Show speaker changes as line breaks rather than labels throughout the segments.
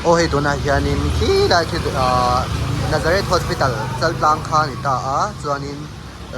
Aw hei tunah hianin khilai khi ahh Nazareth Hospital chaltlang kha a ni ta a chuanin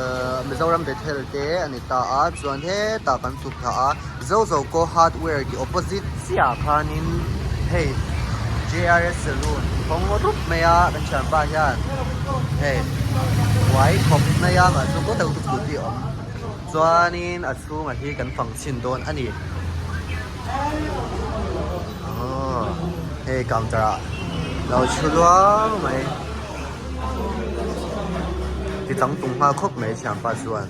ahh Mizoram Bethel te a ni ta a chuan hetah kan chhuk thla a Zozoko Hardware tih opposite chiah ah khanin hei J R S Saloon hawng rup mai a kan thianpa hian hei uai khawp mai a mahse kawt ah scooty a awm chuanin a chhungah hi kan fang chhin dawn a ni. Aww hei counter ah lo thu luau mai ti chang tum nghal khawp mai thianpa chuan.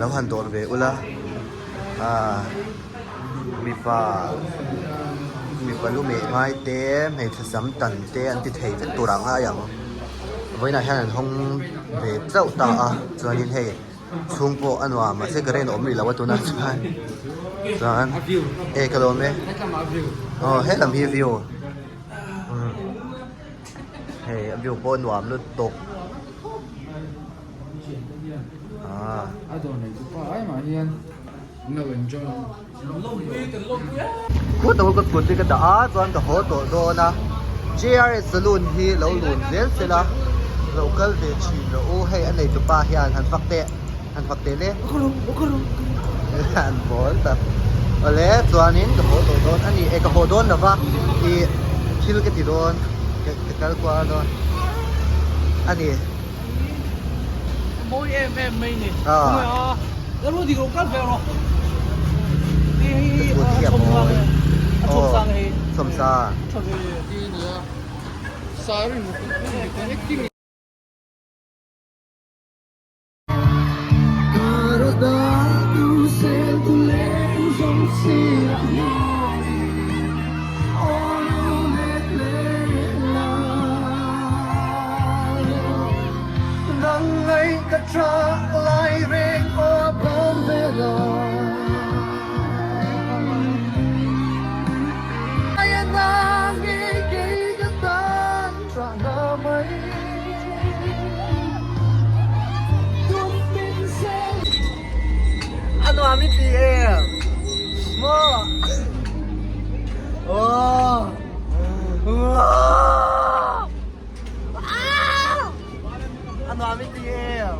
Lo han dawr ve ula ah. Mipa mipa lu meh ngai te hmeichhe sam tan te an ti thei vek tur ah ngai ang vawiinah hian an hawng ve chauh ta a chuanin hei chhung pawh a nuam mahse current a awm rih lo a tunah chuan chuan e ka lawm e aw helam hi view hei a view pawh a nuam lutuk. Khutah ka scooty ka dah a chuan ka haw tawh dawn a J R S saloon hi lo lun zel se la lo kal ve thin rawh u hei a nei tupa hian han fak teh han fak teh le an bawl tak awle chuanin ka haw tawh dawn a ni e ka haw dawn lova ih thil ka ti dawn ka kal kual dawn a ni.
Mawi em em mai ni. Ah. Lo ru dik lo kal ve rawh. Hi hi a chhawm sang e. A chhawm sang hei.
Chhawm sang.
Chhawm hei ti nia. Sari mu acting.
A nuam i ti em maw aw a nuam i ti em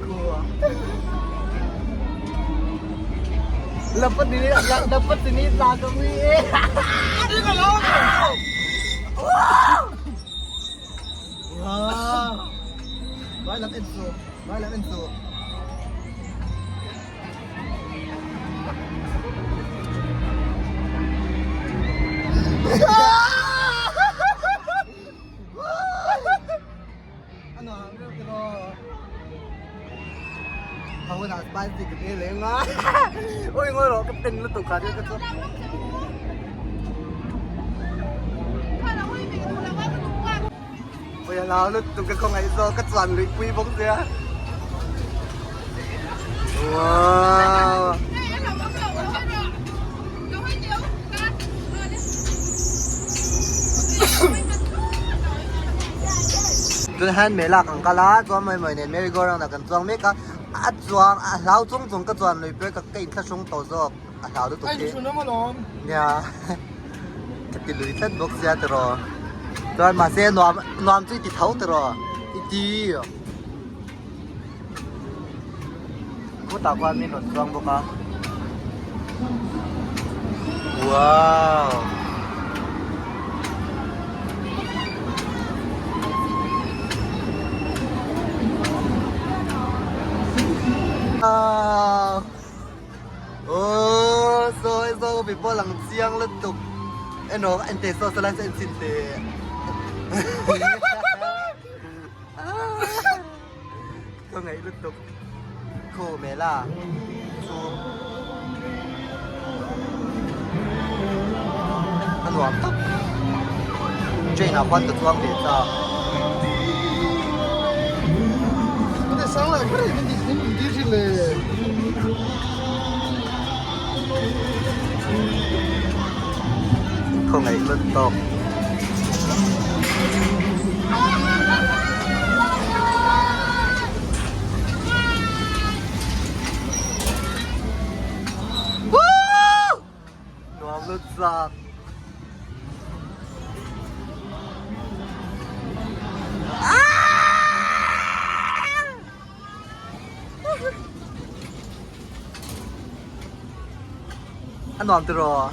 khua lapatini lapatini tla ka mi e Wow! Vai lam en su, vai lam en su. Spicy ka ti leng a. Oi ngoi ro ka ten lutuk kha ka chu. Oi hlau lutuk ka khawngaih zawk ka chuan lui pui bawk sia. Wow. Tun hian mela kan kal a chuan mai mai nen merry go round ah kan chuang mek a a chuang a hlau chung chung ka chuan lui pawh ka inthlahrung tawh zawk a hlau lutuk hi nia ka ti lui tlat bawk sia tiraw chuan mahse nuam nuam chu i ti tho tiraw i ti. Khutah khuan min rawn chuang bawk a wow oh sawi sawi mi pawh lang chiang lutuk emaw en teh saw saw lai saw en chhin teh. Ka ngaih lutuk khu mela chu a nuam tak train ah khuan ka chuang ve chak. Ka ngaih lutuk. chak. A nuam tiraw?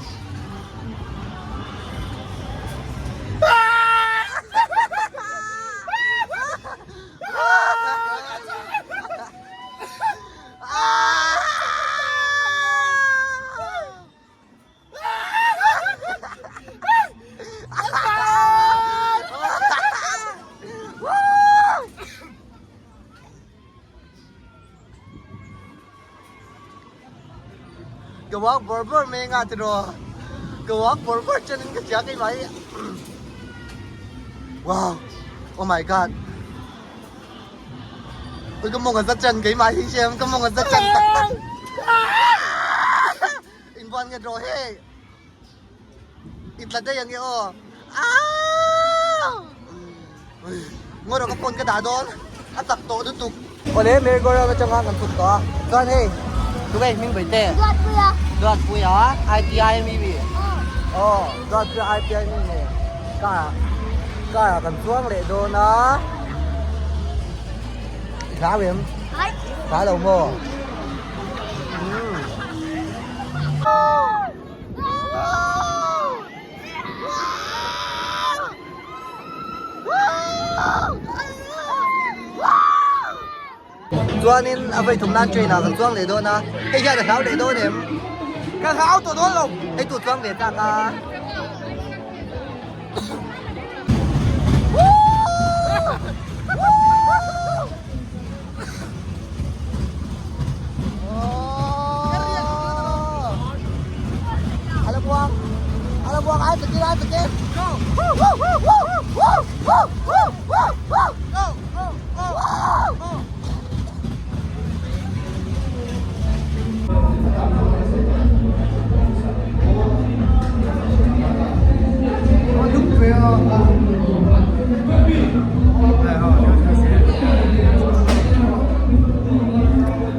Ka walk bawr bawr mai anga tiraw ka walk bawr bawr chuanin ka hria keimah hi wow oh my god ui ka mawng a za chan keimah hi hriam ka mawng a za chan tak tak inbuan nge draw hei I tla daih ange aw. Aaaa! Ngaw rawh ka phone ka dah dawn. A chak tawh lutuk. Awle merry go round atanga kan chhuk tawh a. Chuan hei tunge hming bai te?
Duatpuia.
Duatpuia ITI ami mi? Aw. Duatpuia ITI mi nge? Car ah car ah kan chuang leh dawn a. I hlau em? Hlau lo maw? Umm. Chuanin a vei thum nan train ah kan chuang leh dawn a, hei hian a hlau leh dawn em?
Ka hlau tawh dawn lo.
Hei tu chuang ve tak a.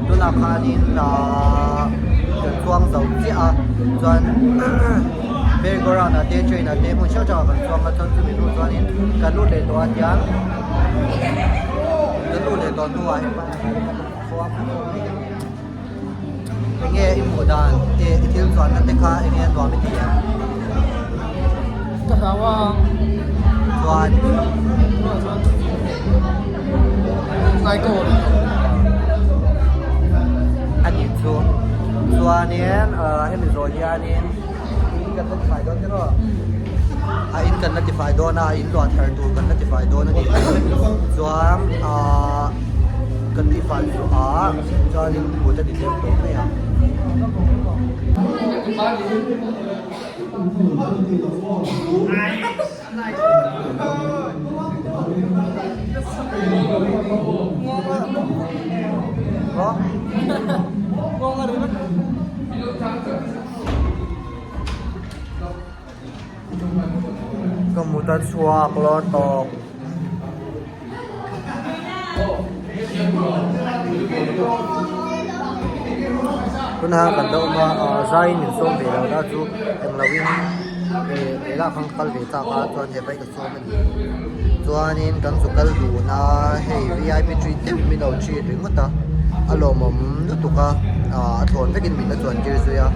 Tunah khanin ahh kan chuang zo chiah a chuan merry go round ah te train ah te hmun hrang hrang ah kan chuang a chuan chumi hnu chuanin kan lut leh tawh a hian kan lut leh tawh hnuah hei Enge i hmuh dan e i thil chuanna te kha enge nuam i ti em?
Ka hlau a.
Chuan.
Chuan ngai ka awm.
A nih chu. Chuanin hemi zawh hianin in kan la tifai dawn tiraw? A in kan la tifai dawn a, a in luah thar tur kan la tifai dawn a ni. Chuan ahh kan tifai chu ah chuanin mut a ti tlem tawh mai a. Ka mut a chhuak lo tawp. Tuna kan la awm a ah zaiin min sawm ve lo la chu englo in eh lehlah khan ka kal ve chak a chuan he bike a sawm a ni chuanin kan zu kal dun a hei vip treat deuh min lo treat ringawt a a lawmawm lutuk a ah a thlawn vekin min la chuan tir zui a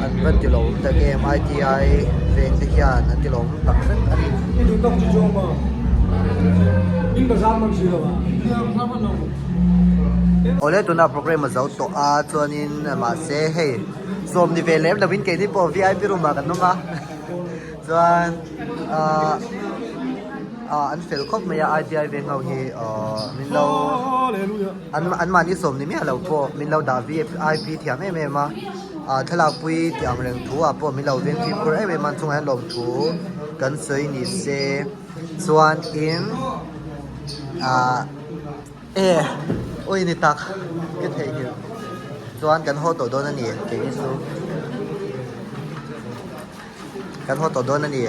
an va ti lo awm tak em ITI veng te hian an ti lo awm tak zet a ni. Awle tuna program a zo tawh a chuanin mahse hei sawm ni ve lem lovin keini pawh vip room ah kan awm a chuan ahh ah an fel khawp mai a ITI veng ho hi ahh min lo an an mahni sawm ni miah lo pawh min lo dah vip thiam em em a ah thlalak pui tih ang reng thu ah pawh min lo veng fimkhur em em a an chungah hian lawmthu kan sawi ni se chuan in ah e awi ni tak ka theihnghilh chuan kan haw tawh dawn a ni keini chu kan haw tawh dawn a ni.